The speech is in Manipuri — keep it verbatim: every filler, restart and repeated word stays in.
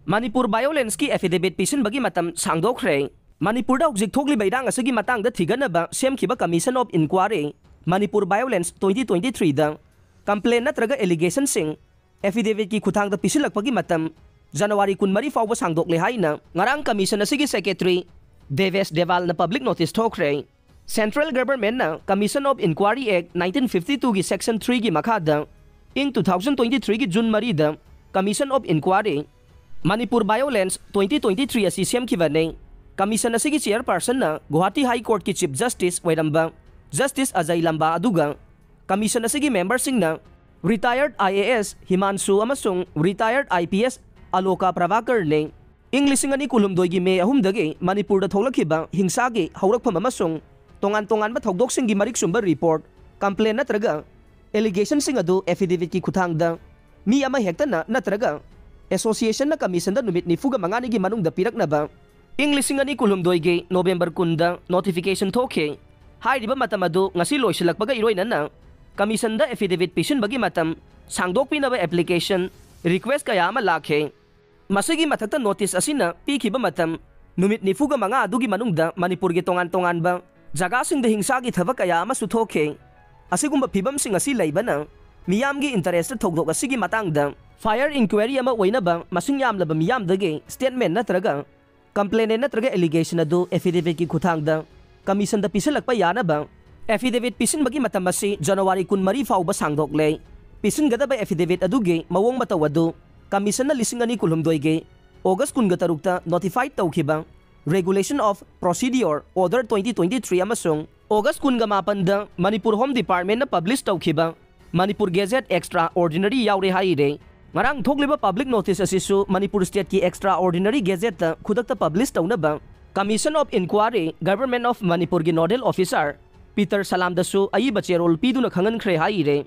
ꯃꯅꯤꯄꯨꯔ ꯚꯥꯏꯑꯣꯂꯦꯟꯁꯀꯤ ꯑꯦꯐꯤꯗꯦꯚꯤꯠ ꯄꯤꯁꯤꯟꯕꯒꯤ ꯃꯇꯝ ꯁꯥꯡꯗꯣꯛꯈ꯭ꯔꯦ꯫ ꯃꯅꯤꯄꯨꯔꯗ ꯍꯧꯖꯤꯛ ꯊꯣꯛꯂꯤꯕ ꯏꯔꯥꯡ ꯑꯁꯤꯒꯤ ꯃꯇꯥꯡꯗ ꯊꯤꯒꯠꯅꯕ ꯁꯦꯝꯈꯤꯕ commission of enquiry, Manipur violence twenty twenty third complain ꯅꯠꯇ꯭ꯔꯒ ꯑꯦꯂꯤꯒꯦꯁꯟꯁꯤꯡ ꯑꯦꯐꯤꯗꯦꯚꯤꯠꯀꯤ ꯈꯨꯠꯊꯥꯡꯗ ꯄꯤꯁꯤꯜꯂꯛꯄꯒꯤ ꯃꯇꯝ ꯖꯅꯋꯥꯔꯤ ꯀꯨꯟꯃꯔꯤ ꯐꯥꯎꯕ ꯁꯥꯡꯗꯣꯛꯂꯦ ꯍꯥꯏꯅ ꯉꯔꯥꯡ ꯀꯃꯤꯁꯟ ꯑꯁꯤꯒꯤ ꯁꯦꯀ꯭ꯔꯦꯇꯔꯤ ꯗꯦꯕꯦꯁ ꯗꯦꯋꯥꯜꯅ ꯄꯕ꯭ꯂꯤꯛ ꯅꯣꯇꯤꯁ ꯊꯣꯛꯈ꯭ꯔꯦ꯫ ꯁꯦꯟꯇ꯭ꯔꯦꯜ ꯒꯚꯔꯟꯃꯦꯟꯠꯅ Commission of Inquiry Act nineteen fifty twoꯒꯤ ꯁꯦꯛꯁꯟ ꯊ꯭ꯔꯤꯒꯤ ꯃꯈꯥꯗ ꯏꯪ ꯇꯨ ꯊꯥꯎꯖꯟ ꯇ꯭ꯋꯦꯟꯇꯤ ꯊ꯭ꯔꯤꯒꯤ ꯖꯨꯟ ꯃꯔꯤꯗ Commission of Inquiry, Manipur violence twenty twenty three ꯑꯁꯤ ꯁꯦꯝꯈꯤꯕꯅꯤ꯫ ꯀꯃꯤꯁꯟ ꯑꯁꯤꯒꯤ ꯆꯦꯌꯔꯄꯔꯁꯟꯅ ꯒꯨꯋꯥꯍꯥꯇꯤ ꯍꯥꯏ ꯀꯣꯔꯠꯀꯤ ꯆꯤꯐ ꯖꯁꯇꯤꯁ ꯑꯣꯏꯔꯝꯕ ꯖꯁꯇꯤꯁ ꯑꯖꯌ ꯂꯝꯕꯥ, ꯑꯗꯨꯒ ꯀꯃꯤꯁꯟ ꯑꯁꯤꯒꯤ ꯃꯦꯝꯕꯔꯁꯤꯡꯅ ꯔꯤꯇꯥꯌꯔꯗ ꯑꯥꯏ ꯑꯦ ꯑꯦꯁ ꯍꯤꯃꯥꯟꯁꯨ ꯑꯃꯁꯨꯡ ꯔꯤꯇꯥꯌꯔꯗ ꯑꯥꯏ ꯄꯤ ꯑꯦꯁ ꯑꯂꯣꯀꯥ ꯄ꯭ꯔꯚꯥꯀꯔꯅꯤ꯫ ꯏꯪ ꯂꯤꯁꯤꯡ ꯑꯅꯤ ꯀꯨꯟꯍꯨꯝꯗꯣꯏꯒꯤ ꯃꯦ ꯑꯍꯨꯝꯗꯒꯤ ꯃꯅꯤꯄꯨꯔꯗ ꯊꯣꯛꯂꯛꯈꯤꯕ ꯍꯤꯡꯁꯥꯒꯤ ꯍꯧꯔꯛꯐꯝ ꯑꯃꯁꯨꯡ ꯇꯣꯉꯥꯟ ꯇꯣꯉꯥꯟꯕ ꯊꯧꯗꯣꯛꯁꯤꯡꯒꯤ ꯃꯔꯤꯛ ꯆꯨꯝꯕ ꯔꯤꯄꯣꯔꯠ, ꯀꯝꯄ꯭ꯂꯦꯟ ꯅꯠꯇ꯭ꯔꯒ ꯑꯦꯂꯤꯒꯦꯁꯟꯁꯤꯡ ꯑꯗꯨ ꯑꯦꯐꯤꯗꯦꯚꯤꯠꯀꯤ ꯈꯨꯠꯊꯥꯡꯗ ꯃꯤ ꯑꯃ ꯍꯦꯛꯇꯅ ꯅꯠꯇ꯭ꯔꯒ ꯑꯦꯁꯣꯁꯤꯌꯦꯁꯟꯅ ꯀꯃꯤꯁꯟꯗ ꯅꯨꯃꯤꯠ ꯅꯤꯐꯨꯒ ꯃꯉꯥꯅꯤꯒꯤ ꯃꯅꯨꯡꯗ ꯄꯤꯔꯛꯅꯕ ꯏꯪ ꯂꯤꯁꯤꯡ ꯑꯅꯤ ꯀꯨꯟꯍꯨꯝꯗꯣꯏꯒꯤ ꯅꯣꯕꯦꯝꯕꯔ ꯀꯨꯟꯗ ꯅꯣꯇꯤꯐꯤꯀꯦꯁꯟ ꯊꯣꯛꯈꯤ꯫ ꯍꯥꯏꯔꯤꯕ ꯃꯇꯝ ꯑꯗꯨ ꯉꯁꯤ ꯂꯣꯏꯁꯤꯜꯂꯛꯄꯒ ꯏꯔꯣꯏꯅꯅ ꯀꯃꯤꯁꯟꯗ ꯑꯦꯐꯤꯗꯦꯚꯤꯠ ꯄꯤꯁꯤꯟꯕꯒꯤ ꯃꯇꯝ ꯁꯥꯡꯗꯣꯛꯄꯤꯅꯕ ꯑꯦꯄ꯭ꯂꯤꯀꯦꯁꯟ, ꯔꯤꯀ꯭ꯋꯦꯁ ꯀꯌꯥ ꯑꯃ ꯂꯥꯛꯈꯤ꯫ ꯃꯁꯤꯒꯤ ꯃꯊꯛꯇ ꯅꯣꯇꯤꯁ ꯑꯁꯤꯅ ꯄꯤꯈꯤꯕ ꯃꯇꯝ ꯅꯨꯃꯤꯠ ꯅꯤꯐꯨꯒ ꯃꯉꯥ ꯑꯗꯨꯒꯤ ꯃꯅꯨꯡꯗ ꯃꯅꯤꯄꯨꯔꯒꯤ ꯇꯣꯉꯥꯟ ꯇꯣꯉꯥꯟꯕ ꯖꯒꯥꯁꯤꯡꯗ ꯍꯤꯡꯁꯥꯒꯤ ꯊꯕꯛ ꯀꯌꯥ ꯑꯃꯁꯨ ꯊꯣꯛꯈꯤ꯫ ꯑꯁꯤꯒꯨꯝꯕ ꯐꯤꯕꯝꯁꯤꯡ ꯑꯁꯤ ꯂꯩꯕꯅ ꯃꯤꯌꯥꯝꯒꯤ ꯏꯟꯇꯔꯦꯁꯇ ꯊꯧꯗꯣꯛ ꯑꯁꯤꯒꯤ ꯃꯇꯥꯡꯗ ꯐꯥꯌꯔ ꯏꯟꯀ꯭ꯋꯥꯏꯔꯤ ꯑꯃ ꯑꯣꯏꯅꯕ ꯃꯁꯤꯡ ꯌꯥꯝꯂꯕ ꯃꯤꯌꯥꯝꯗꯒꯤ ꯁ꯭ꯇꯦꯠꯃꯦꯟ ꯅꯠꯇ꯭ꯔꯒ ꯀꯝꯄ꯭ꯂꯦꯟ ꯅꯠꯇ꯭ꯔꯒ ꯑꯦꯂꯤꯒꯦꯁꯟ ꯑꯗꯨ ꯑꯦꯐꯤꯗꯦꯚꯤꯠꯀꯤ ꯈꯨꯠꯊꯥꯡꯗ ꯀꯃꯤꯁꯟꯗ ꯄꯤꯁꯤꯜꯂꯛꯄ ꯌꯥꯅꯕ ꯑꯦꯐꯤꯗꯦꯚꯤꯠ ꯄꯤꯁꯤꯟꯕꯒꯤ ꯃꯇꯝ ꯑꯁꯤ ꯖꯅꯋꯥꯔꯤ ꯀꯨꯟꯃꯔꯤ ꯐꯥꯎꯕ ꯁꯥꯡꯗꯣꯛꯂꯦ꯫ ꯄꯤꯁꯤꯟꯒꯗꯕ ꯑꯦꯐꯤꯗꯦꯚꯤꯠ ꯑꯗꯨꯒꯤ ꯃꯑꯣꯡ ꯃꯇꯧ ꯑꯗꯨ ꯀꯃꯤꯁꯟꯅ ꯂꯤꯁꯤꯡ ꯑꯅꯤ ꯀꯨꯟꯍꯨꯝꯗꯣꯏꯒꯤ ꯑꯣꯒꯁ ꯀꯨꯟꯒ ꯇꯔꯨꯛꯇ ꯅꯣꯇꯤꯐꯥꯏꯗ ꯇꯧꯈꯤꯕ Regulation of Procedure Order twenty twenty-three ꯑꯃꯁꯨꯡ ꯑꯣꯒꯁ ꯀꯨꯟꯒ ꯃꯥꯄꯟꯗ ꯃꯅꯤꯄꯨꯔ ꯍꯣꯝ ꯗꯤꯄꯥꯔꯠꯃꯦꯟꯠꯅ ꯄꯕ꯭ꯂꯤꯁ ꯇꯧꯈꯤꯕ ꯃꯅꯤꯄꯨꯔ ꯒꯦꯖꯦꯠ ꯑꯦꯛꯁꯇ꯭ꯔꯥ ꯑꯣꯔꯗꯤꯅꯔꯤ ꯌꯥꯎꯔꯦ ꯍꯥꯏꯔꯦ꯫ ꯉꯔꯥꯡ ꯊꯣꯛꯂꯤꯕ ꯄꯕ꯭ꯂꯤꯛ ꯅꯣꯇꯤꯁ ꯑꯁꯤꯁꯨ ꯃꯅꯤꯄꯨꯔ ꯁ꯭ꯇꯦꯠꯀꯤ ꯑꯦꯛꯁꯇ꯭ꯔꯥ ꯑꯣꯔꯗꯤꯅꯔꯤ ꯒꯦꯖꯦꯠꯇ ꯈꯨꯗꯛꯇ ꯄꯕ꯭ꯂꯤꯁ ꯇꯧꯅꯕ Commission of Inquiry, Government of ꯃꯅꯤꯄꯨꯔꯒꯤ ꯅꯣꯗꯦꯜ ꯑꯣꯐꯤꯁꯥꯔ ꯄꯤꯇꯔ ꯁꯂꯥꯝꯗꯁꯨ ꯑꯏꯕ ꯆꯦꯔꯣꯜ ꯄꯤꯗꯨꯅ ꯈꯪꯍꯟꯈ꯭ꯔꯦ ꯍꯥꯏꯔꯦ꯫